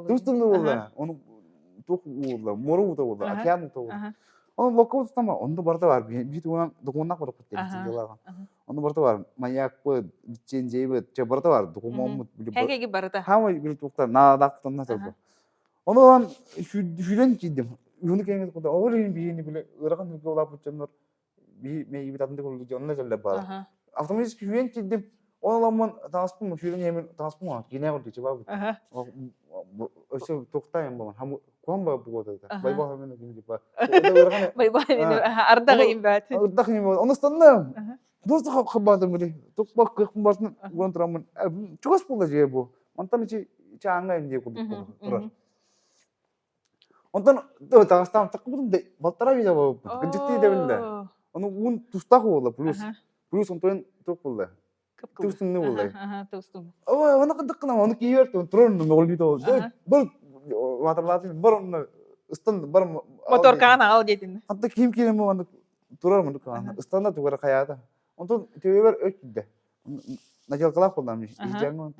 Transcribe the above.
Тус тымныы буолла. Ону туох буолла? Муора уута буолла, океан уута буолла. Ону локка устама, онно барыта бар. Биир тугунан докумуоннаах барыппыт диэн дьылаҕа. Онно барыта бар. Маякпыт, лицензиябыт, чэ барыта бар. Докумуоммут. Хэгэги барыта. Хаамай били туохта наадалаахтан сылбы. Ону ылан сүүрэн киирдим. Уһуну кэҥэт куда ол иһин биһини били ыарахан үргэ улааппыт дьоннор биһи мэйибит атын курдук дьонно кэллэ баара. Автоматически сүүрэн киирдим. Ол ыламмын таҥаспын сүүрэн иһэмин таҥаспын киинэ курдук чыбаабыт. Өссө туохтаайым буолан куһан ба буолуота. Байбал хамын ким типа. Байбал ардах имбат. Ардах имбат. Оны станным. Просто хабаатым били. Тукпак кыахпын бартын уган тураммын. Чугас буолла дьиэ бу. Онтон ичи чааҥҥа дии курдук турар. Онтон таҕастаан таккыбытым да балтараа видео буолбут. Кырдьыктыы дэбин да. Ону уун тустаах буолла плюс. Плюс онтон туох буолла? Тустунну буолла. Тустун. Ой, оны кырдык гына оны кийер турар мөҕүллүү Бар ватерлатым бар онно ыстан бар Моторкаҕын аҕал диэтин. Ханта ким киирэн бу турар муну ыстана тугара хаята. Онтон төбөбөр өт киирдэ. Наделкалаах буоллам иһдьэҥ онта.